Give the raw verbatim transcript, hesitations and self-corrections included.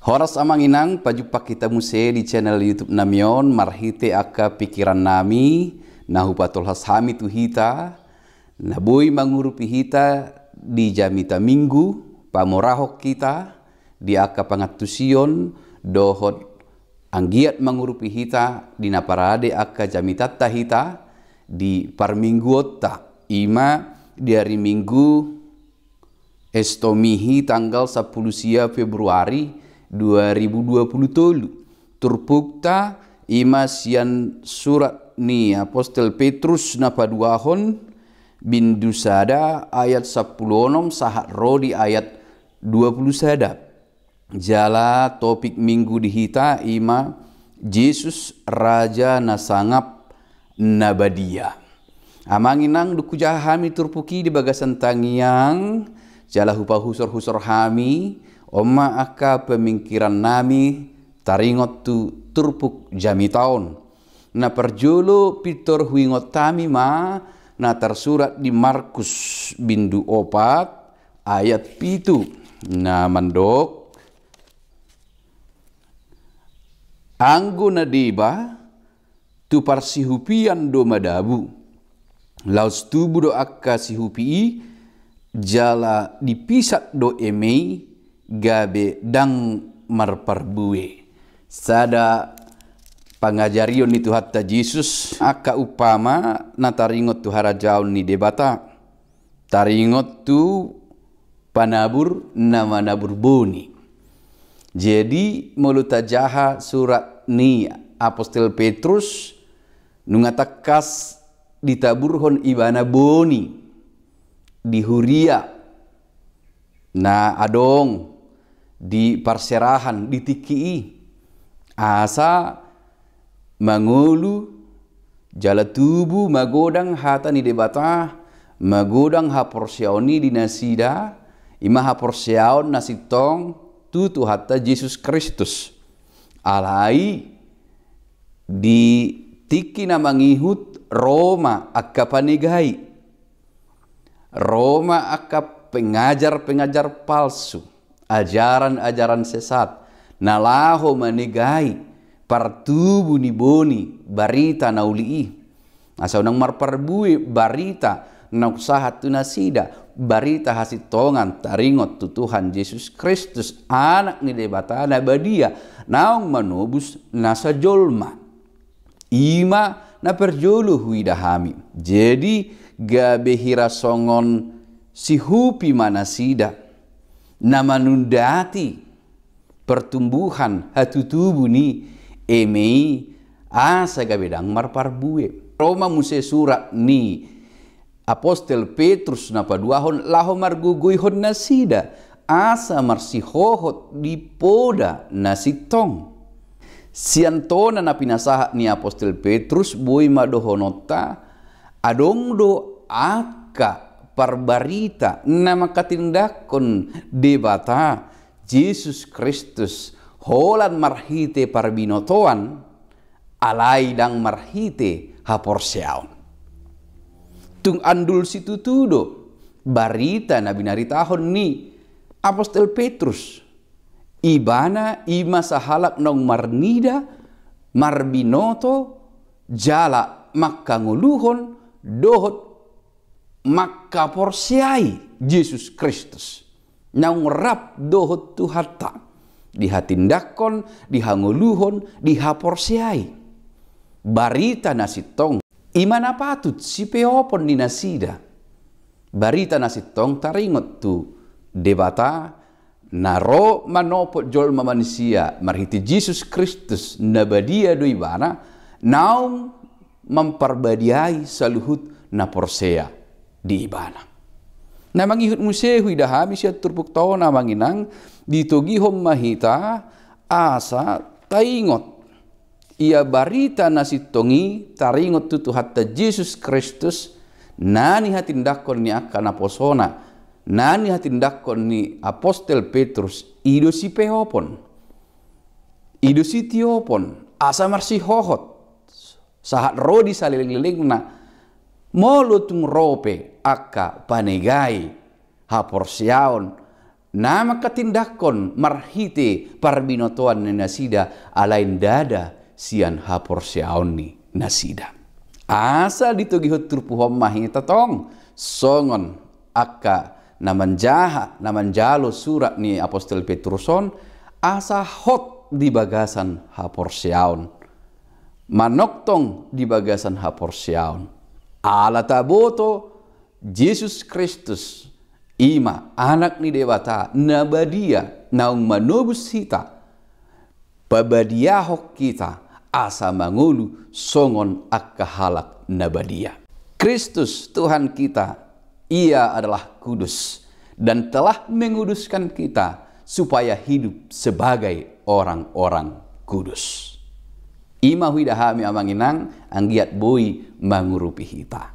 Horas amang inang, pajumpa hita muse di channel YouTube nami on, marhite angka pikiran nami na hupatolhas hami tu hita, na boi mangurupi hita di jamita Minggu, pamorahon hita di angka pangantusion dohot anggiat mangurupi hita di na parade angka jamitanta hita di parmingguonta, ima di ari Minggu Estomihi tanggal sampulu sia Februari dua ribu dua pulu tolu. Turpukta ima sian surat ni Apostel Petrus na paduahon, bindu sada ayat sampulu onom sahat ro di ayat dua pulu sada. Jala topik Minggu di hita ima Jesus Raja na sangap na badia. Amang inang, dung hujaha hami turpuk i di bagasan tangiang, jala hupahusorhusor hami, on ma angka pamingkiran nami taringot tu turpuk jamita on. Na parjolo pintor huingot hami ma na tarsurat di Markus bindu opat ayat pitu, na mandok: Anggo na deba, tu parsihupian do madabu. Laos tubu do angka sihupi i, jala dipisat do eme i gabe ndang marparbue. Sada pangajarion ni Tuhanta Jesus, angka umpama na taringot tu harajaon ni Debata. Taringot tu panabur na manabur boni. Jadi, molo tajaha surat ni Apostel Petrus, nunga tangkas ditaburhon ibana boni di huria na adong di parserahan di tingki i, asa mangolu jala tubu magodang hata ni Debata, magodang haporseaon i di nasida, ima haporseaon na sintong tu Tuhanta Jesus Kristus. Alai di tingki na mangihut ro ma angka panegai, ro ma angka pengajar-pengajar palsu, ajaran-ajaran sesat, na laho manegai partubu ni boni barita na uli i. Asa unang marparbue barita naung sahat tu nasida, barita hasintongan taringot tu Tuhan Jesus Kristus, Anak ni Debata na badia, naung manobus nasa jolma. Ima na parjolo huida hami. Jadi, gabe hira songon sihupi ma nasida na manundati pertumbuhan hatutubu ni eme i, asa gabe ndang marparbue. Ro ma muse surat ni Apostel Petrus na paduahon laho margogoihon nasida, asa marsihohot di poda na sintong. Sian tona na pinasahat ni Apostel Petrus, boi ma dohononta, adong do angka parbarita na manghatindanghon Debata, Jesus Kristus, holan marhite parbinotoan, alai ndang marhite haporseaon. Tung andul situtu do barita na binaritahon ni Apostel Petrus. Ibana ima sahalak naung marnida, marbinoto, jala manghangoluhon dohot manghaporseai Jesus Kristus, naung rap dohot Tuhanta, dihatindanghon, dihangoluhon, dihaporseai. Barita na sintong, ima na patut sipeopon ni nasida. Barita na sintong taringot tu Debata, na ro manopot jolma manisia marhite Jesus Kristus, na badia do Ibana, naung mamparbadiai saluhut na porsea di Ibana. Na mangihut muse huida hami sian turpukta on, amang inang, ditogihon ma hita asa taingot ia barita na sintong i taringot tu Tuhanta Jesus Kristus, na nihatindanghon ni angka naposona, na nihatindanghon ni Apostel Petrus, i do sipeopon, i do sitiopon, asa marsihohot sahat ro di salelenglelengna. Molo tung ro pe angka panegai haporseaon, na manghatindanghon marhite parbinotoan ni nasida, alai ndada sian haporseaon ni nasida. Asa ditogihon turpuhon ma hita tong, songon angka na manjaha, na manjalo surat ni apostel Petrus on, asa hot di bagasan haporseaon. Manongtong di bagasan haporseaon. Ala taboto Jesus Kristus, i ma Anak ni Debata na badia, naung manobus hita, pabadiahon hita asa mangolu songon angka halak na badia. Kristus Tuhan kita, Ia adalah kudus dan telah menguduskan kita supaya hidup sebagai orang-orang kudus. I ma huida hami amang inang, anggiat boi mangurupi hita.